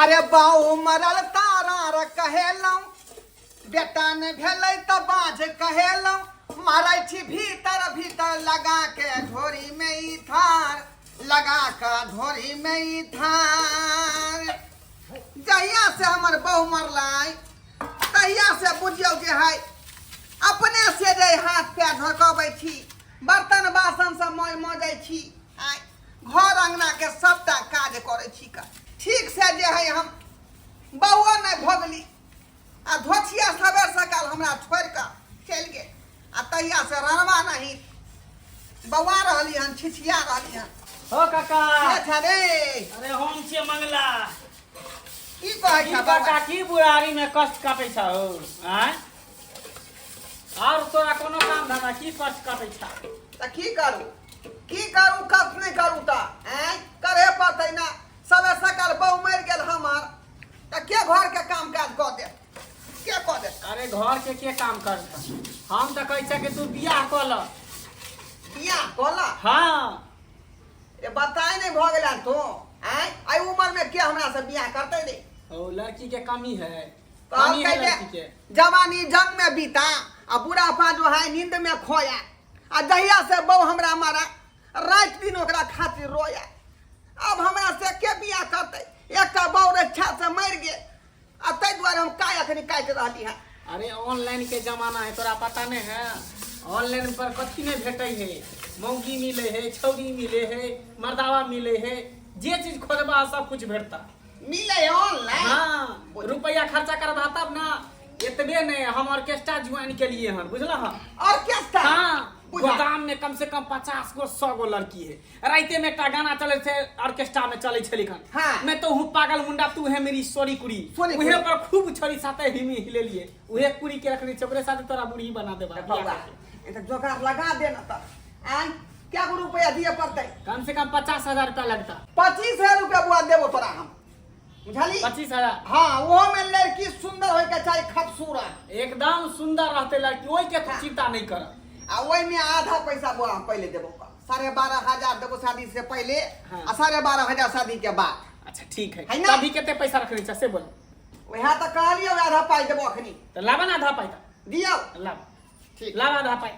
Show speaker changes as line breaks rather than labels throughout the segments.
अरे बाऊ मरल तारा र कहेलहुँ, बेटा ने भेलै तऽ बाँझ कहेलहुँ, मारै छी भीतर भीतर लगा के झोरी में ई थार, लगा के झोरी में ई थार। जहिया से हमर बहु मरलै तहिया से बुझियौ जे है अपने से जे हाथ पैर झोकबै छी, बर्तन बासन सब मज मजै छी, आय घर अंगना के सबटा काज करै छी का ठीक से जे है हम बहुओ नहि भोगली आ धोछिया सबेर सकाल हमरा छोड़ि कऽ चलि गेल आ तहिया से रणवा नहीं बौआ रहली हन, छिछिया रहली हन।
हो काका।
के छै रे?
अरे हम छियै मंगला।
की कहै
की
छै
काका
बौआ?
की बुढ़ारी में कष्ट काटै छौ आँय? और तोरा कोनो काम धंधा की कष्ट काटै छौ?
तऽ की करू, की करू, कष्ट नहि करू तऽ आँय करे पड़तै ना। सबेर सकाल बहु मरि गेल हमर तऽ के घर के काम काज कऽ देत, के कऽ देत?
अरे घर के के काम करता? हम तऽ कहै छै कि तू बियाह कऽ ल।
बियाह कऽ ल?
हाँ।
ए बताए नहीं भऽ गेल तू आँय, एहि उम्र में के हमरा से बियाह करतै रे?
ओ लड़की के कमी है, कमी
कहलकै
है
जे
लड़की के।
जवानी जंग में बीता आ बुढ़ापा जो है नींद में खोया, आ जहिया से बहु हमरा मारा राति दिन ओकरा खातिर रोया। अब हमरा से के बियाह करतै? एकटा बहु रक्षा से मरि गेल आ ताहि दुआरे हम काय अखनी काटि रहली है।
अरे ऑनलाइन के जमाना है, तोरा पता नहीं है? ऑनलाइन पर कथी नहीं भेटै है? मौगी मिले है, छौरी मिले है, मर्दावा मिले है, जे चीज खोजबा सब कुछ भेटता।
मिले है ऑनलाइन?
हाँ, रुपया खर्चा करबा तब ना। एतबे नहीं, हम ऑर्केस्ट्रा ज्वाइन के लिए हन, बुझला हन?
ऑर्केस्ट्रा?
हाँ।
बुझा।
गोदाम में कम से कम 50 गो 100 गो लड़की है। राइते में एकटा गाना चले छे, ऑर्केस्ट्रा में चले छे लिखन।
हाँ।
मैं तो हूँ पागल मुंडा, तू है मेरी सोरी कुड़ी।
सोरी
उहे
कुड़ी।
पर खूब छोरी साथे हिमी हिलेलिए, उहे कुड़ी के रखने छे, ओकरे साथे तोरा बूढ़ी बना देबा।
बौआ, ए त जोगाड़ लगा दे ना त। आय क्या गो रुपया दिए पड़तै?
कम से कम 50,000 रुपया लगता।
25,000 रुपया बुआ देबो तोरा हम, बुझली?
25,000?
हाँ, वो में लड़की सुंदर होय के चाही, खूबसूरत।
एकदम सुंदर रहते लड़की, ओई के तू
हाँ।
चिंता नहीं कर।
आ ओई में आधा पैसा बुआ हम पहले देबो, 12,500 देबो शादी से पहले।
हाँ।
आ 12,500 शादी के बाद।
अच्छा ठीक है।
है ना?
अभी कितने पैसा रखने छै से बोल।
वएह तऽ कहलियौ आधा पाइ देबो अखनी।
तऽ लाबा ना आधा पाइ तऽ।
दियौ।
लाबा।
ठीक।
लाबा आधा पाइ,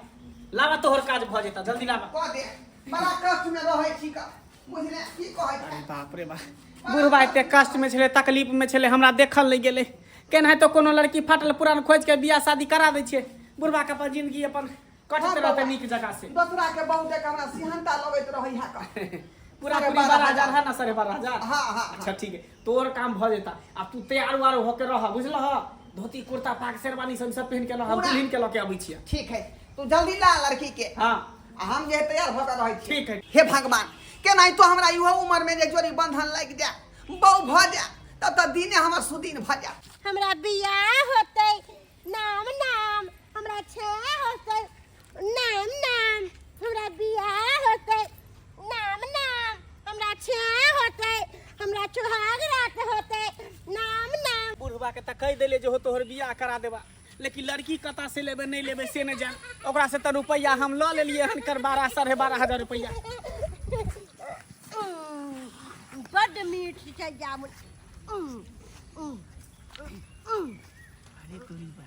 लाबा तोहर काज भऽ जेता, जल्दी लाबा।
कऽ दे, बड़ा कष्ट में रहै छी का, बुझले की कहै छै?
अरे बाप रे बाप, बुढ़बा एते कष्ट में छलै, तकलीफ में छलै, हमरा देखल नहि गेलै। केनाहितो कोनो लड़की फाटल पुरान खोजि के बियाह शादी करा दै छियै, बुढ़बा के अपन जिंदगी अपन कटैत
हाँ,
रहतै
बाबा।
नीक जगह से।
दोसरा के बहु देख हमरा सिहंता लगैत रहै है का।
पूरा
साढ़े
पूरी
बारह
12,000
हजार।
है ना, 12,500?
हाँ, हाँ, हाँ।
अच्छा ठीक है, तोर काम भऽ जेता। आब तू तैयार उआर होके रह, बुझलह? धोती कुर्ता पाग शेरवानी सब सब पहन के रह, हम
पूरा।
दुल्हन के लऽ के अबै छियै।
ठीक है, तू जल्दी ला लड़की के।
हाँ।
आ हम जे तैयार भऽ के रहै छी।
ठीक है।
हे भगवान, केनाहितो हमरा इहो उम्र में जे जोड़ी बंधन लागि जाए, बहु भऽ जाए, तब तऽ दिने हमर सुदिन भऽ जाए।
हमरा बियाह होतै नाम नाम, हमरा छे होतै नाम नाम, हमरा बियाह होतै नाम नाम, हमरा छे होतै, हमरा सुहाग रात होतै नाम नाम।
बुढ़वा के तऽ कहि देले जे हो तोहर बियाह करा देबा, लेकिन लड़की कतऽ से लेबै नहि लेबै से नहि जान। ओकरा से तऽ रुपैआ हम लऽ लेलियै हन कर बारह 12,500 रुपैआ।
बड्ड मीठ छै जामुन।
अरे तोरी बा,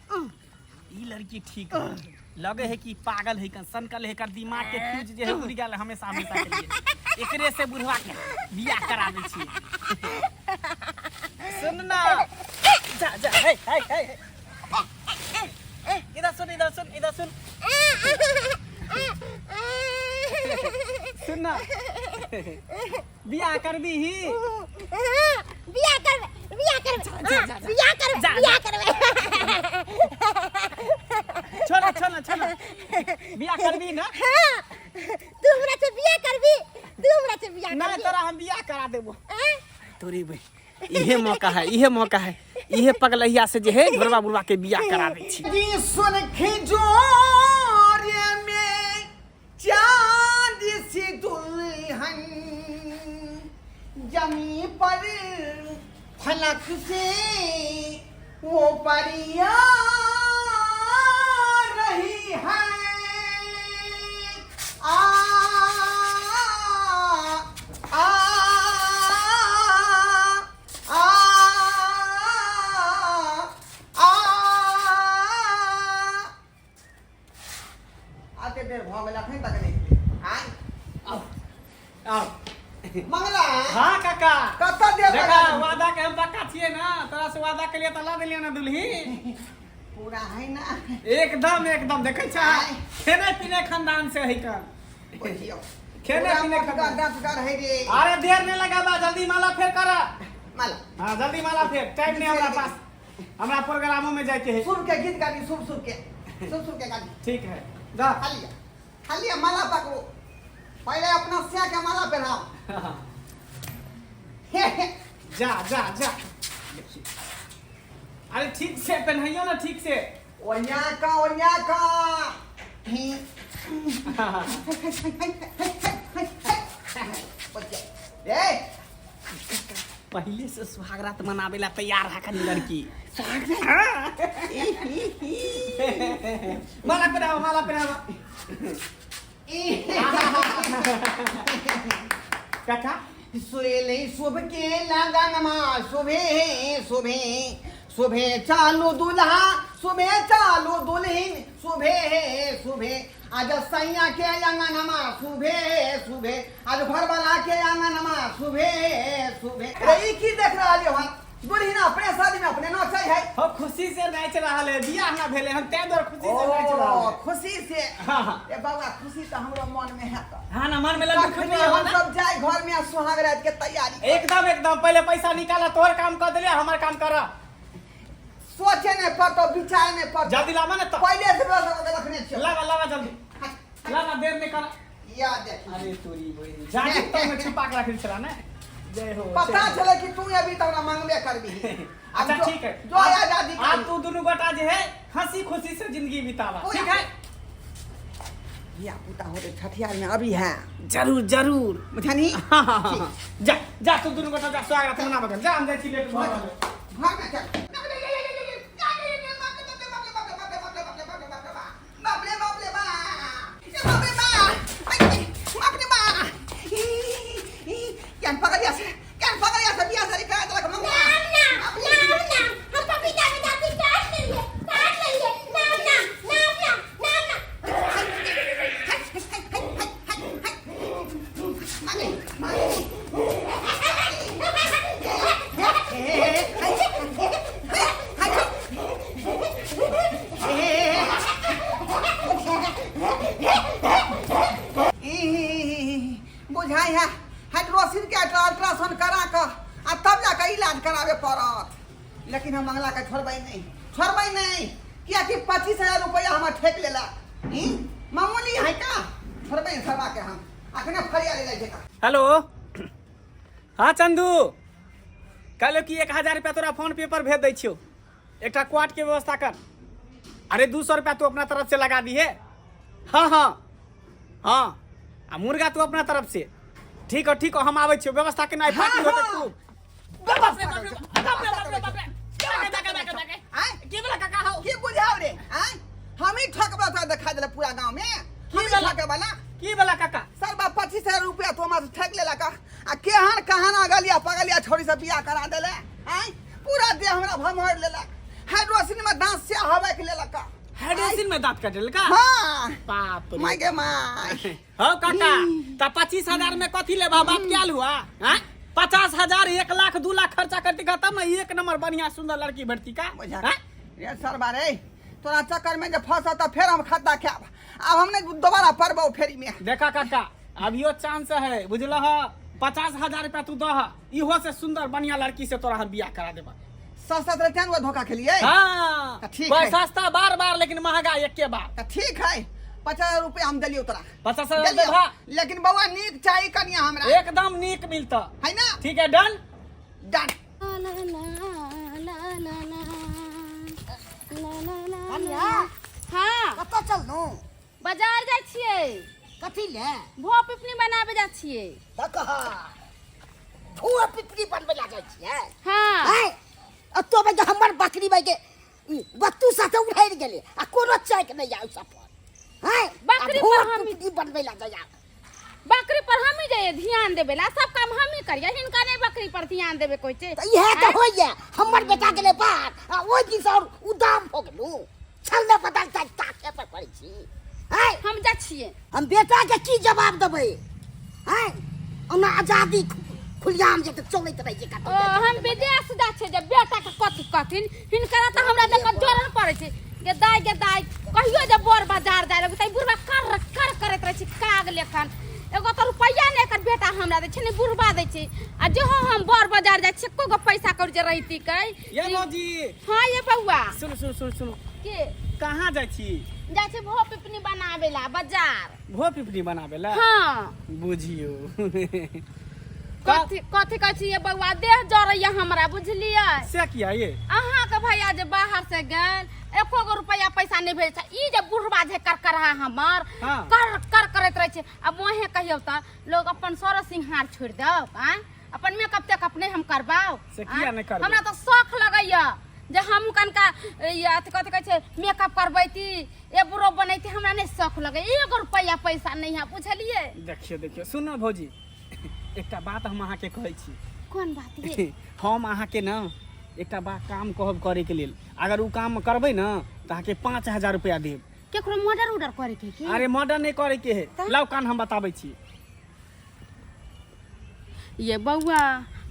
ई लड़की ठीक है, लगे है कि पागल है, कन सनकल है, एकर दिमाग के फ्यूज जे है उड़ गेल हमेशा हमेशा के लिए। एकरे से बुढ़वा के बियाह करा दै छी। सुन ना, जा जा, हे हे हे, इधर सुन, इधर सुन, इधर सुन, सुन ना, बियाह कर दी ही?
बियाह करबे, बियाह करबे,
जा, जा, जा।
बियाह करबे,
जा,
बियाह करबे।
छोड़ा छोड़ा छोड़ा, बियाह करबी ना?
हाँ, तू हमरा से बियाह करबी? तू हमरा से बियाह
नहीं,
करबी?
तोरा हम बियाह करा देबो।
आँय?
तोरी बे, इहे मौका है, इहे मौका है, इहे पगलहिया से जे है घोरवा बुढ़वा के बियाह करा दै छी।
जी सुन खिजोर में चांद सी दुल्हन जमी पर फलक से वो परिया रही है। आ आ आ। भऽ गेल अखन तक नहि भेलै। आँय
आओ आओ।
मंगला।
हाँ काका।
कतऽ देर
देखा
लगा देलही?
वादा के हम पक्का छियै ना, तोरा से वादा के लिए तऽ ला देलियै ना दुल्ही।
पूरा है ना?
एकदम एकदम, देखै छ
आँय।
खेने पीने खानदान से है कन।
बुझियौ
खेने
पूरा
पीने
मोटगर
खानदान।
डफगर है रे।
अरे देर नहीं लगाबा, जल्दी माला फेर कर।
माला।
हाँ जल्दी माला फेर, टाइम नहीं हमरा पास, हमरा प्रोग्रामों में जाके है।
शुभ के गीत गाबी, शुभ शुभ के, शुभ शुभ के गाबी।
ठीक है जा।
खालिया खालिया माला पकड़ो, पहले अपना सिया के माला पहनाओ।
जा जा जा। अरे ठीक से पहनाइयो ना, ठीक से।
ओनिया का, ओनिया का ही। ए
पहले से सुहागरात मनावे ला तैयार है कनी लड़की। माला पहनावा, माला पहनावा। काका
सुरेले शुभ के लगनमा शुभे शुभे शुभे चालू दुल्हा शुभे चालू दुल्हिन शुभे शुभे आज सैया के अंगनमा शुभे शुभे आज घरवाला के अंगनमा शुभे शुभे। रे ई की देख रहल हो? दुल्हिन अपने शादी में अपने नचै है।
हो खुशी से नाच रहल है, बियाह ना भेले हम तै दुआरे खुशी से नाच रहल है।
खुशी से।
हाँ, हाँ।
ए बाबा खुशी तो हमरो मन में है तो।
हाँ ना मन में लड्डू
तखनी
खुशी
हम
हो ना।
सब जाए घर में सुहाग रात के तैयारी।
एकदम एकदम, पहले पैसा निकाला, तोहर काम कर देले हमर काम कर।
सोचे नहीं पड़तो, विचार नहीं पड़तो।
जल्दी लावा ना तो।
पहले से व्यवस्था करके रखने छियो।
लावा लावा जल्दी लावा, देर नहीं कर।
या देख।
अरे तोरी बहिन जाके तो में छुपा के रखल छला ना। जय हो।
पता चले कि तू अभी तक हमरा मांगबे करबी।
अच्छा ठीक है,
जो आजादी
आप तू दोनों गोटा जे है हंसी खुशी से जिंदगी बितावा, ठीक है?
या पुता हो रे छठियार में अभी है।
जरूर जरूर।
बुझानी?
हाँ हाँ हाँ। जा जा तू दोनों गोटा जा, स्वागत मनाबे जा, हम जाइ छी लेट भऽ रहल।
घर में चल। बाप रे बाप रे बा, ए बाप रे बा, बाप रे बा, केहन पकड़िया से, केहन पकड़िया से बियाह शादी करा देलक मंगवा।
नाम नाम नाम नाम हम पपीता के दाँती काट लेलिए, काट लेलिए। नाम नाम नाम नाम नाम नाम।
बुझाइ है हाइड्रोसिन के अल्ट्रासाउंड करा कऽ आ तब जाके इलाज कराबे पड़त। लेकिन हम मंगला के छोड़बै नहीं, छोड़बै नहीं, कियाकि 25,000 रुपया हमर ठेक लेलक। ई मामूली है का? छोड़बै नहीं सरवा के, हम अखने फरिया ले जाइ छै।
हेलो हाँ चंदू, कहलो कि 1000 रुपया तोरा फोन पे पर भेज दै छियौ, एकटा क्वार्ट के व्यवस्था कर। अरे 200 रुपया तू अपना तरफ से लगा दी है। हाँ हाँ हाँ, आ मुर्गा तू अपना तरफ से। ठीक हो ठीक हो, हम आबै छियौ, व्यवस्था केनाइ फाटी होतै खूब। बाप रे बाप रे बाप रे बाप रे बाप रे।
आँय?
की भेलै काका हौ?
की बुझाव रे? आँय? हम ही ठकबा तोरा देखा देले पूरा गांव में।
की
हम ही
भेलै?
ठके वाला।
की भेलै काका?
सरबा 25,000 रुपया तो हमरा से ठक लेलक आ केहन कहाना गलिया पगलिया छोरी से बियाह करा देले। आँय? पूरा देह हमरा भमोड़ लेलक, हाइड्रोसिन में दांत से हवक लेलक।
हाइड्रोसिन में दांत काटल का?
हाँ।
बाप रे।
My गे my.
हौ काका, त 25,000 में कथी लेबा? बाप क्या हुआ? हाँ? 50,000 1 लाख 2 लाख खर्चा करती का तब ना एक नंबर बढ़िया सुंदर लड़की भेटती का?
बुझा
हाँ?
रे सरबा रे, तोरा चक्कर में जे फंसा त फेर हम खद्दा खायब, आब हम नहीं दोबारा पड़बौ फेरी में।
देखा काका, अभियो चांस है बुझल ह, 50,000 रुपया तू दह, इहो से सुंदर बढ़िया लड़की से तोरा हम बियाह करा देबा।
सस्ता तोरा तें वो धोखा खेलिए।
हाँ
त ठीक है।
सस्ता बार बार लेकिन महंगा एके बार।
त ठीक है, 50,000 रुपया हम देलियौ तोरा।
50,000
देलियौ।
देबा?
लेकिन बौआ नीक चाही कनिया हमरा।
एकदम नीक मिलता
है ना?
ठीक है डन
डन।
ला ला ला ला ला ला ला ला।
कनिया।
हाँ।
कतऽ चललहुँ?
बाजार जाइ छियै।
कथी ले?
भो पिपनी बनाबे जाइ छियै।
तऽ कह भुआ पिपनी बनबै ला जाइ छियै?
हाँ।
हैं? एतो बजे हमर बकरी बजे बत्तू साथे उड़ि गेलै आ कोनो चैक नहि आयल सब पर। हैं?
बकरी
आ भुआ
पर हम-
पिपनी बनबै ला जाइ।
बकरी पर हम ही जाइए ध्यान देबे ला, सब काम हम ही करिए, हिनका नहीं बकरी पर ध्यान देबे कोई छै।
तऽ इएह तऽ होइए, हमर बेटा गेलै बाहर आ ओहि दिनसँ आओर उदाम भऽ गेलहुँ, छल ने बदल ताके पर पड़ै छी। आँय
हम जाइ छियै।
हम बेटा के की जवाब देबै? आँय, ओना आजादी खुलियाम जे चलैत रहै छै कतौ।
ओ हम विदेश जाइ छियै जे बेटा के कथी कहथिन हिनकरा तऽ हमरा देख कऽ जरन पड़ै छै। गे दाइ, गे दाइ, कहियो जे बर बाजार जाय लगै तऽ ई बुढ़बा कर कर करैत रहै छै काग लेखन। एगो तऽ रुपैआ नहि एकर बेटा हमरा दै छै, ने बुढ़बा दै छै। आ जेहो हम बर बाजार जाइ छियै एको गो पैसा कौड़ी जे रहिती कै।
ये भौजी।
हाँ ये बौआ।
सुनू सुनू सुनू सुनू।
के?
कहाँ जाइ छी?
जाइ छी भो पिपनी बनाबे ला बाजार।
भो पिपनी बनाबे ला?
हाँ।
बुझियो।
कथी कथी कहै छी ये बौआ, देह जरैया हमरा, बुझलियै?
से किया ये?
अहाँके भैया जे बाहर से गेल एको गो रुपैआ पैसा नहि भेजै छै। ई जे बुढ़बा जे करकरहा हमर
हाँ।
कर कर करैत रहै छै। आब वहें कहियौ तऽ लोग अपन सर सिंहार छोड़ि दौ, आँय, अपन मेकअप तेकअप नहि हम करबाउ?
से किया
आँय?
नहि करबै?
हमरा तऽ शौख लगैया जे हम कनका ई अथी कथी कहै छै मेकअप करबैती, एबरो बनैती, हमरा नहि शौख लगैया। एगो रुपैआ पैसा नहि है, बुझलियै?
देखियौ देखियौ, सुनू भौजी, एकटा बात हम अहाँके कहै छी।
कोन बात ये?
हम अहाँके ने एकटा बात काम कहब करैके लेल, अगर ओ काम करबै ने तऽ अहाँके 5000 रुपया देब।
केकरो मर्डर उर्डर करे के की?
अरे मर्डर नहि करैके है,
तऽ?
लाउ कान हम बताबै छी।
ये बौआ,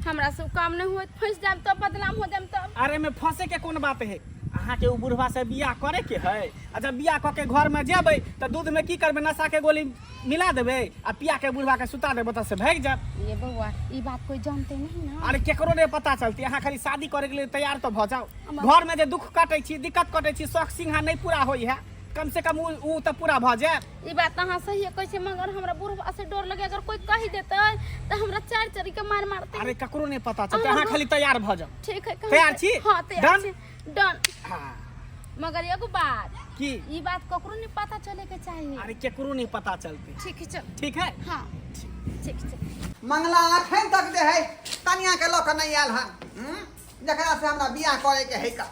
हमरा से उ काम नहीं होत, फंस जाम तो बदनाम हो जाम तो।
अरे में फंसे के कोन बात है? अहाँ के उ बुढ़वा से बियाह करे के है, आ जब बियाह क के घर में जेबै त दूध में की करबै? नशा के गोली मिला देबै आ पिया के बुढ़वा के सुता देबै, ओतऽ से भागि जायब।
ये बौआ, ई बात कोई जानते नहीं ना?
अरे केकरो नहीं पता चलती, अहाँ खाली शादी करे के लिए तैयार तो भ जाओ। घर में जे दुख काटे छी, दिक्कत काटे छी, शौख सिंहा नहीं पूरा होई है, कम से कम उ त पूरा भ जायत।
ई बात अहाँ सही कहै छी, मगर हमरा बुढ़वा से डर लगे, अगर कोई कहि देतै त हमरा चारि चारि के मार मारतै।
अरे ककरो नहीं पता चलतै, अहाँ खाली तैयार भ जाओ।
ठीक है, कहाँ
तैयार
से?
छी?
हाँ, तैयार
डन?
छी। डन।
हाँ।
मगर एगो बात।
की?
ई बात ककरो नहीं पता चले के चाहिए।
अरे केकरो नहीं पता चलते।
ठीक है, चल।
ठीक है?
हाँ, ठीक है, चल।
मंगला अखन तक जे है कनिया के लऽ कऽ नहि आयल हन, जकरा से हमरा बियाह करे के है का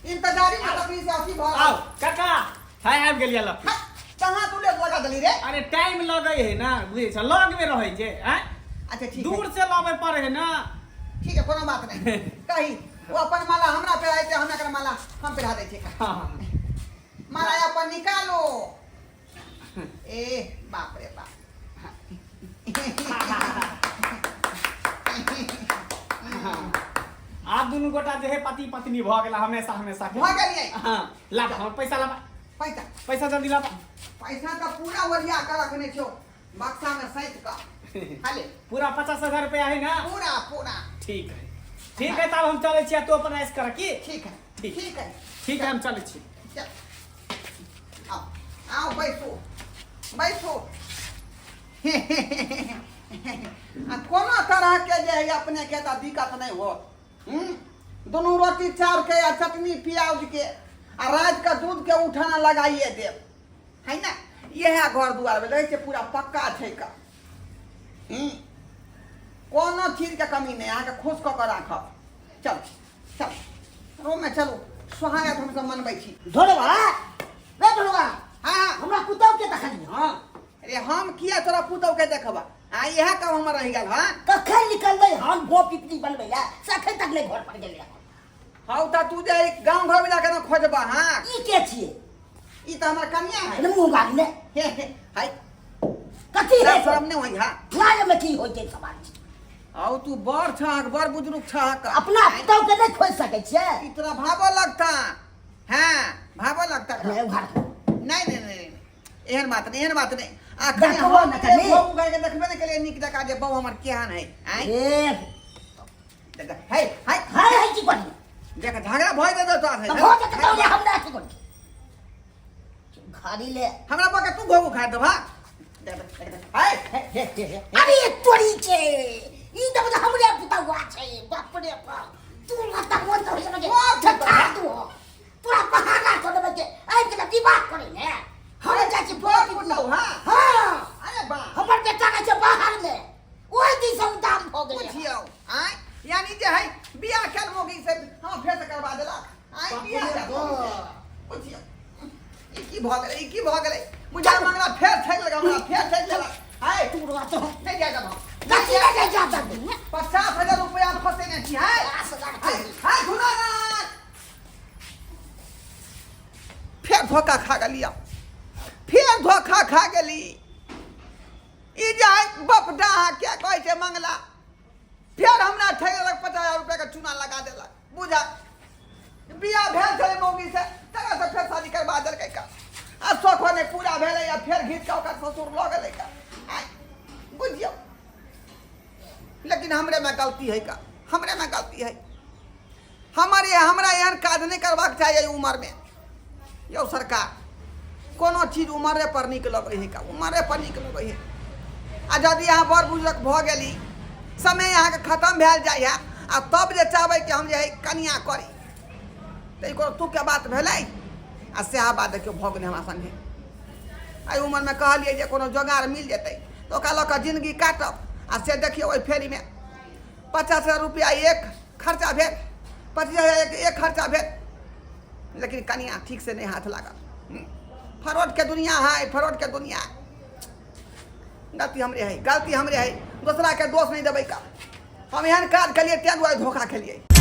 इंतजारी में तकनी से अथी भऽ
आओ काका, हाय आबि गेलियै लऽ।
हट, कहाँ तू लेट लगा देली रे?
अरे टाइम लगै है ना, बुझै छ, लग में रहै छै, आँय?
अच्छा ठीक है।
दूर से लबै पड़े है ना।
ठीक है, कोनो बात नहीं। कही वो अपन माला हमरा पहिराइ छै, हम एकर माला हम पहिरा दै छियै।
हाँ।
माला अपन निकालो। ए बाप रे बाप।
आब दुनू गोटा जे है पति पत्नी भऽ गेला हमेशा हमेशा के।
भऽ गेलियै।
हाँ, लाबा हमर पैसा लाबा।
पैसा?
पैसा जल्दी लाबा।
पैसा तऽ पूरा ओरिया कऽ रखने छौ बक्सा में सैत कऽ। हाले।
पूरा 50,000 रुपया है ना?
पूरा पूरा।
ठीक है, ठीक है, तब हम चलै छियै, तू अपन ऐश कर की?
ठीक है।
ठीक।
ठीक है।
ठीक है, हम चलै छी।
चल। आओ आओ, बैसू बैसू। आ कोनो तरह के जे है अपने के तऽ दिक्कत नहीं होत। दुनू रोटी चाउर के आ चटनी प्याज के आ रात के दूध के उठाना लगाइए देब है ना। इएह घर दुआर में रहै छै, पूरा पक्का छै का। कोनो चीजके कमी नहि, अहाँके खुश कऽ कऽ राखब। चल चल रूममे चलू, सोहागत हमसब मनबै छी।
ढोलवा रे ढोलवा।
हाँ।
हमरा पुतहु के देखली? हाँ।
अरे हम किया तोरा पुतहु के देखबा? आ इएह काम हमर रहि गेल। हाँ,
कखन निकलबै हम गो पिपनी बनबै ला, से अखन तक नहि घर पर गेलै हन।
हौ तऽ तू जे गाँव घर में जाके ना खोजबा। हाँ,
ई के छियै?
ई तऽ हमर कन्या है।
अरे मुँह गाड़ी ने।
हे हे हाय,
कथी है?
शरम नहि होइ। हाँ,
लाज में की होइ छै सवाल छै।
हौ तू बड़ छहक, बड़ बुजुर्ग छहक,
अपना पुतहु के नहि खोज सकै छियै?
ई तोरा भावो लगता। हाँ, भावो लगता।
नहि उघार।
नहीं नहीं नहीं, एहन बात नहीं, एहन बात नहीं। आ
देखबो
हम
ने कनी।
बहू गाय के देखबे ने केलियै नीक जकाँ जे बहू हमर केहन है। आँय?
ए
देख, है है
हाय हाय, की करी?
देख, झगड़ा भऽ जेतौ तोरा से।
तऽ भऽ जेतै तऽ हमरा की करी घारी ले।
हमरा बके तू घोघू खा देबा। देख, देख, देख, है हे हे हे हे।
अरे तोरी छै, ई तऽ बुझा हमरे पुतहुआ छै। बाप रे बाप, तू लता मोन तऽ होइ छै ठठा तू हो। तोरा बहाना कऽ देबै के आबि के विवाह करे ने हम जाइ छी
बड़ पुतहु। हाँ।
हाँ।
अरे बा,
हमर बेटा रहै छै बाहर मे, ओहि दिन से दाम भऽ गेलै।
बुझियौ आँय, यानी जे है बियाह कैल मोगी से हाँ फेर से करवा देलक। आँय, बियाह कैल मौगी से। बुझियौ ई की भऽ गेलै, ई की भऽ गेलै? बुझा मंगला फेर ठकि लेलक हमरा, फेर ठकि लेलक। हाय,
तू रह तो
नहि जाय देबौ।
कथी लए नहि जा देबही?
50,000 रुपया फसेने छी। हाय
50,000।
हाय हाय, धुनानाथ फेर धोखा खा गेलिया, फेर धोखा खा गेली। ई जे बप डाहा क्या कहै छै मंगला, फेर हमरा ठगि देलक, 50,000 रुपया के चूना लगा देलक। बुझा बियाह भेल छलै मौगी से, तकर से फेर शादी करबा देलकै का, आ शौखो नहि पूरा भेलै, आ फेर घीच कऽ ओकर ससुर लऽ गेलै का। आइ बुझियौ, लेकिन हमरे में गलती है का, हमरे में गलती है। हमर हमरा एहन काज नहि करबाक चाही एहि उमरमे। यौ सरकार, कोनो चीज उमरे पर नीक लगै है का, उमरे पर नीक लगै है। आ यदि अहाँ बड़ बुजुर्ग भऽ गेली, समय अहाँके खतम भेल जाइ है, आ तब जे चाहबै कि हम जे है कनिया करी, तऽ ई कोनो तुकके बात भेलै? आ सएह बात देखियौ भऽ गेलै हमरा सङ्गे। एहि उमरमे कहलियै जे कोनो जोगाड़ मिल जेतै तऽ ओकरा लऽ कऽ जिनगी काटब, आ से देखियौ ओहि फेरीमे 50,000 रुपैआ एक खर्चा भेल, 25,000 एक खर्चा भेल, लेकिन कनिया ठीक से नहीं हाथ लागल। फ्रॉड के दुनिया है, फ्रॉड के दुनिया। गलती हमरे है, गलती हमरे है, दोसरा के दोष नहीं देबै का। हम एहन काज केलियै तें दुआरे धोखा खेलियै।